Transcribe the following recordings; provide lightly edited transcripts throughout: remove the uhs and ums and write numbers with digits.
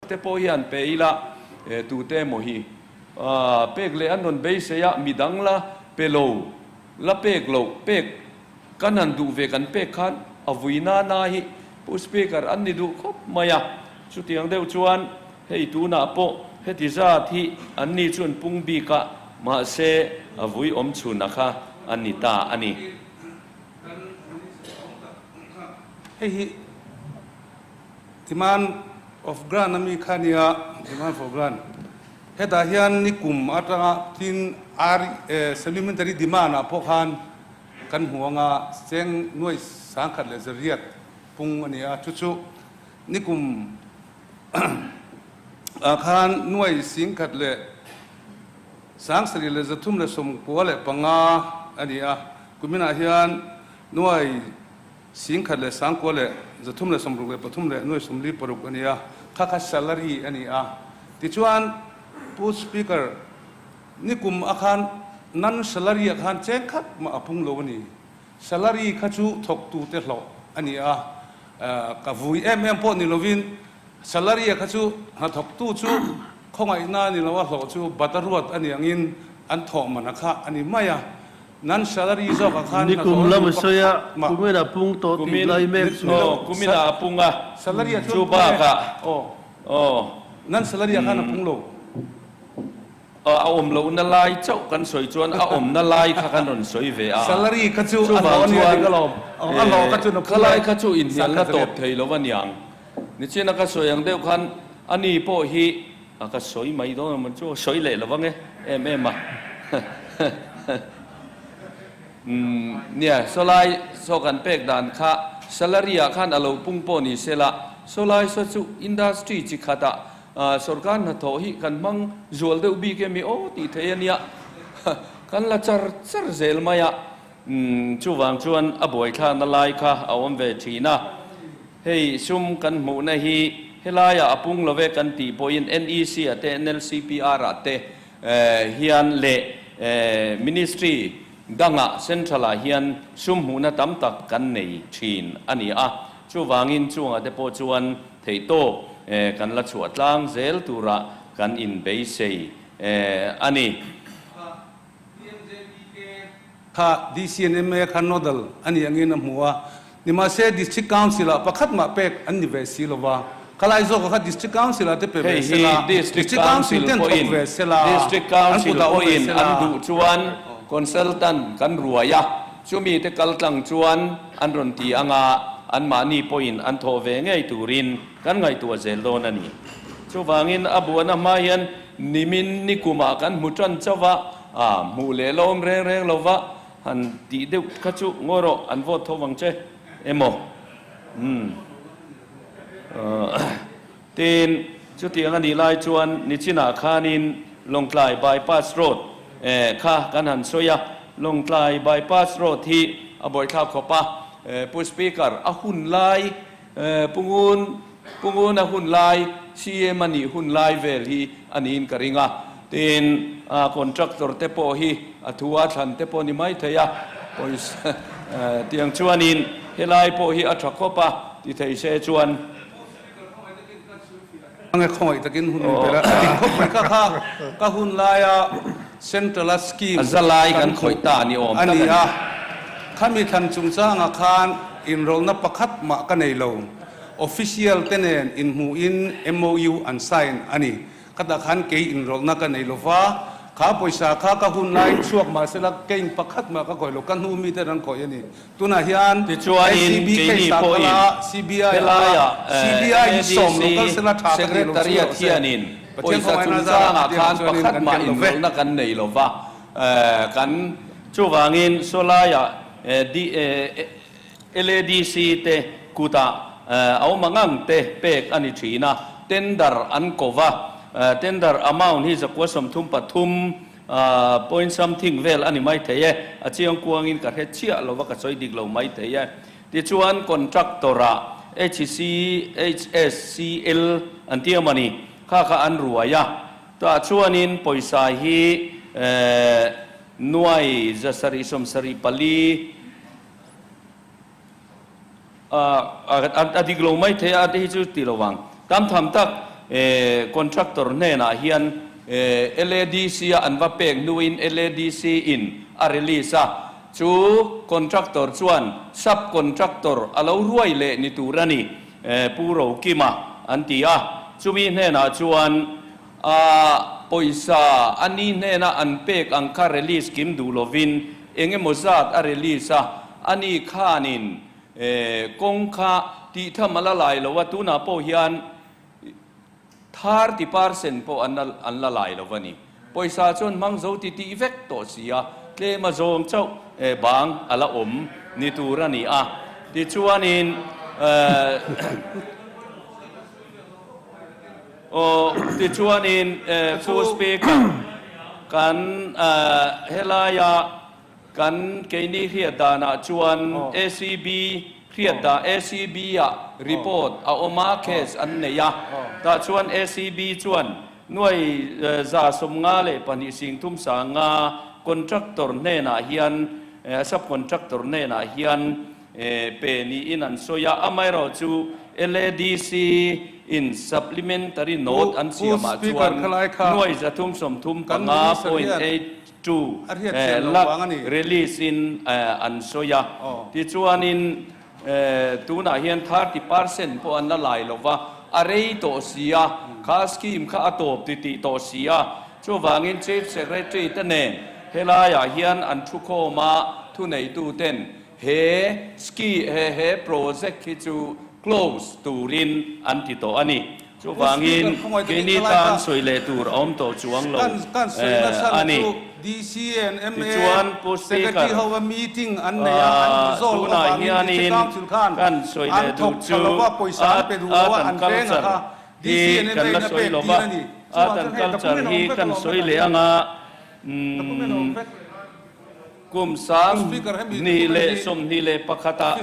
Te pawh hian pe ila tute emaw hi pek leh an rawn beisei a, midang la pe lo, la pek loh pek kan han duh ve kan pek khan a vui nana hi Pu Speaker an ni duh khawp mai a, chutiang deuh chuan hei tunah pawh heti zat hi an ni chuan pung bik a, mahse a vui awm chhun a kha a ni ta a ni. Hei hi Demand of grant a mi kha nia, demand for grant. Hetah hian nikum atanga tin ar supplementary demand ah pawh khan kan hmu anga cheng nuai sangkhat leh zariat pung a ni a, chu chu nikum ah khan nuai singkhat leh sangsarih leh 395 a ni a, kuminah hian nuai Singkhat leh sangkua leh 363 leh nuai 46 a ni a, kha kha salary a ni a. Tichuan, Pu Speaker, nikum a khan non salary ah khan cheng khat mah a pung lo a ni. Salary kha chu thawktute hlawh a ni a, ka vui em em pawh ni lovin salary ah kha chu hnathawktu chu khawngaihna a ni lo a, hlawh chu bat a ruat a ni angin an thawh man a kha a ni mai a. Nan salary zawk ah khan Nikum lam a sawi a, kumin a pung tawh tih lai mek chu. Aw, kumin ah a pung a, chu bakah aw. Nan salary ah khan a pung lo. A awm lohna lai chauh kan sawi chuan a awmna lai kha kan rawn sawi ve a. Salary kha chu a hlawh a nia dik alawm. A hlawh kha chu na pung e. Khalai kha chu inhnialna tawp thei lo a niang. Nichina ka sawi ang deuh khan ani pawh hi A ka sawi mai dawn a maw chu sawi leh lo vang e em em a. Umm nia sawlai saw kan pek dan kha salary ah khan a lo pung pawh ni se la, sawlai saw chu industry chi khat ah sorkar hnathawh hi kan hmang zual deuh bik emi aw tih theih a nia kan la char char zel mai a. Umm chuvang chuan a buaithlakna lai kha a awm ve thin a. Hei sum kan hmuhna hi helaiah a pung lo ve kan tih pawhin NEC ah te NLCPR ah te hian leh Ministry dangah Central ah hian sum hmuhna tam tak kan nei thin a ni a. Chuvangin chungah te pawh chuan theihtawk kan la chhuah tlang zel turah kan inbeisei a ni. Kha DCNMA kha nodal a nih angin a hmu a, nimahse District Council ah pakhat mah pek an ni ve si lo va, khalai zawkah kha District Council ah te pe ve Hei hi sela, District District Council Council ten thawk pawhin ve sela, District an Council kutah awm ve pawhin sela. an duh chuan consultant kan ruai a, chumi te kal tlang chuan an rawn ti anga anmahni pawhin an thawh ve ngei turin kan ngaihtuah zel dawn a ni. Chuvangin a buana hma hian nimin nikumah kan hmu tan chauh a, A, hmuh leh la awm reng reng lo va, han tih deuh kha chu ngawi rawh, an vote tho vang che emaw? Umm. Tin, chutiang a nih lai chuan nichinah khanin Lawngtlai Bypass Road kha kan han sawi a, Lawngtlai Bypass Road hi a buaithlak khawp a, Pu Speaker, a hun lai, Pu Ngun, Pu Nguna hun lai, CM a nih hun lai vel hi a niin ka ring a. Tin, contractor te pawh hi a thu a thlan te pawh ni mai thei a, pawisa tiang chuanin helai pawh hi a tha khawp a ti thei se chuan. Ange khawngaih takin hun min pe la, a dik khawp mai kha kha ka hun laia Central a scheme A zalai kan khawih ta ni awm tak a ni a. Khami thlan chungchangah khan inrawlhna pakhat mah ka nei lo. Official te nen inhmuhin MOU an sign a ni. Khatah khan kei inrawlhna ka nei lo va, kha pawisa kha ka hun laiin chhuak mah sela kein pakhat mah ka khawih lo, ka hnu mite an khawih a ni. Tunah hian Tichuanin ACB keini case ah pawhin kala CBI ah helaiah CBI hi sawm lo kal MADC sela tha ka ti lo chu Secretariat rawh se. hianin Pathian pawisa khawngaihna zarah chungchangah hetiang khan chuanin pakhat kan mah ken lo ve. inrawlhna kan nei lo va, kan chuvangin sawlaiah LADC te kutah a awm ang ang te pek a ni thin a, tender an ko va, tender amount hi 133 point something vel a ni mai thei e, a chiang kuangin ka hre chiah lo va ka sawi dik lo mai thei e. Tichuan contractor ah HCHSCL an ti a mawni, kha kha an ruai a, tah chuanin pawisa hi nuai 774 A dik lo mai thei a, te hi chu ti lo vang. Tam tham tak Contractor hnenah hian LADC a an va pek hnuin LADC in a release a, chu contractor chuan sub contractor a lo ruai leh ni tur a ni, Pu Rokima an ti a. Chumi hnenah chuan a pawisa a ni hnena an pek ang kha release kim duh lovin eng emaw zat a release a, a ni khanin kawng kha tihtham a la lai lo a, tunah pawh hian 30% pawh an an la lai lo a ni. Pawisa chuan hmang zo ti tih vek tawh si a, tlem a zawng chauh bang a la awm ni tur a ni a. Tichuanin aw tichuanin Pu Speaker kan helaia Kan keini hriat danah chuan ACB hriat dah ACB ah report a awm a, case an nei a, tah chuan ACB chuan nuai 152 30 5 contractor hnenah hian sub contractor hnenah hian pe niin an sawi a, amaherawhchu LADC in supplementary note an siamah chuan nuai 335 point eight Chu lakh release in an sawi a, tichuanin tunah hian 30% pawh an la lai lo va, a rei tawh si a, kha scheme kha a tawp ti tih tawh si a, chuvangin Chief Secretary te nen helaiah hian an thukhawm a, thuneitu ten he ski he he project hi chu close turin an ti tawh a ni. Chuvangin, keini tan sawi leh tur a awm tawh chuang lo a ni. Tichuan, Pu Speaker, tunah hianin kan sawi leh duh chu Art and Culture hi kan la sawi lo va, Art and Culture hi kan sawi leh anga, Kum 2021 ah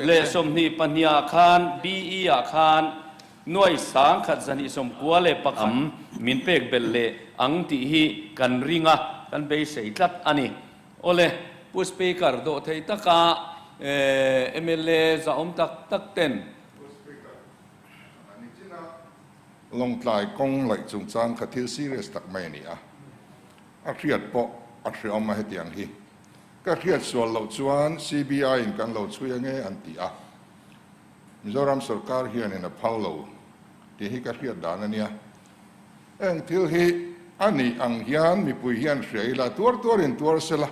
leh 22 ah khan BE ah khan nuai 1291 min pek belh leh ang tih hi kan ring a, kan beisei tlat a ni. Awle, Pu Speaker, dawhthei taka mla zahawm tak tak ten. Pu Speaker, a ni chin a, Lawngtlai kawng laih chungchang kha thil serious tak mai a ni a. A hriat pawh a hreawm a hetiang hi. Ka hriat sual loh chuan CBI in kan lo chhui ange an ti a. Mizoram sorkar hianin a phal lo tih hi ka hriat dan a nia. Heng thil hi a nih ang hian mipui hian hria ila tuar tuarin tuar sela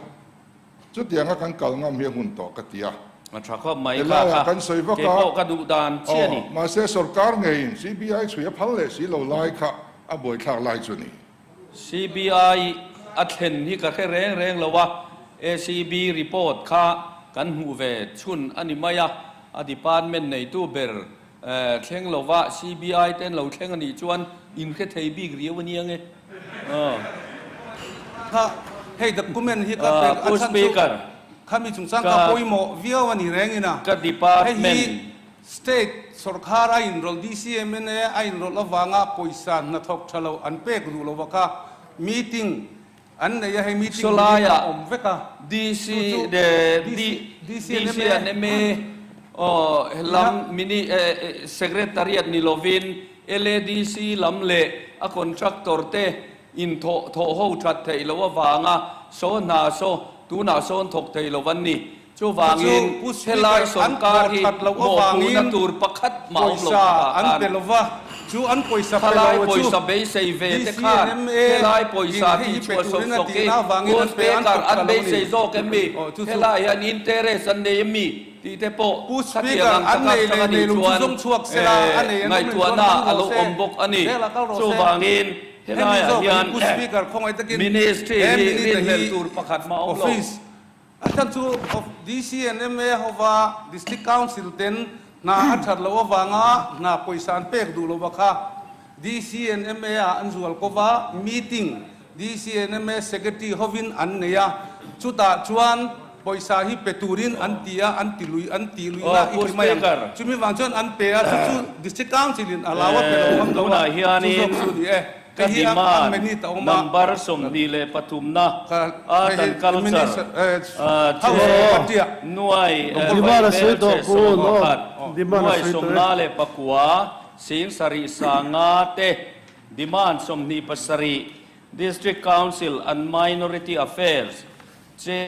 chutianga kan kal ngam hi a hun tawh ka ti a. A tha khawp mai kha kha kan sawi vak a. Keipawh ka duh dan chiah a ni. Aw, mahse sorkar ngeiin CBI chhui a phal leh si lo lai kha a buaithlak lai chu a ni. CBI a thlen hi ka hre reng reng lo a, ACB report kha kan hmuh ve chhun a ni mai a, a department neitu ber thleng lova CBI te an lo thleng a nih chuan in hre thei bik riau a nia nge. Kha hei document hi ka pek a Pu chhan chu Speaker, khami chungchang ka kha pawimawh viau a ni reng in a, ka hei hi department State sawrkhar a inrawlh DCMNA a inrawlh avanga pawisa hnathawk tha lo an pek duh lo vak a, meeting an nei a, hei meeting Saw hi a laiah awm vek a, DC chu chu DC DCNMA and MA aw lam mini secretariat ni lovin LADC lam leh a contractor te in thawh thawh ho that theih loh avanga saw hna saw tunah sawn thawk thei lo an ni. Chuvangin, helai sawrkar hi mawhpuhna tur pakhat mah awm lo takah khan thalai pawisa beisei ve te khan helai pawisa tih chhuah sawk sawk hi Pu Speaker an beisei zawk em mi? Helai hian interest an nei em mi? tih te pawh khatiang ang taka chang a nih chuan ngaihtuahna a lo awm bawk a ni. Chuvangin, helaiah hian Ministry hi rinhlelh tur pakhat mah awm lo. A chhan chu of DC and MA hova District Council ten hna a that loh avanga hna pawisa an pek duh lova kha DC and MA ah an zual ko va, meeting DC and MA Secretary hovin an nei a, chutah chuan pawisa hi pe turin an ti a, an ti lui an ti lui na i ti mai ang. Chumi vang chuan an pe a, chu chu District Council in a lau a pe lo ngam lo a, chu zawk chu ni e. Ka demand number 23 na Art and Culture chu nuai vaibelchhe 11, nuai 59 Singsarih 5 te, Demand 27, District Council and Minority Affairs, Che.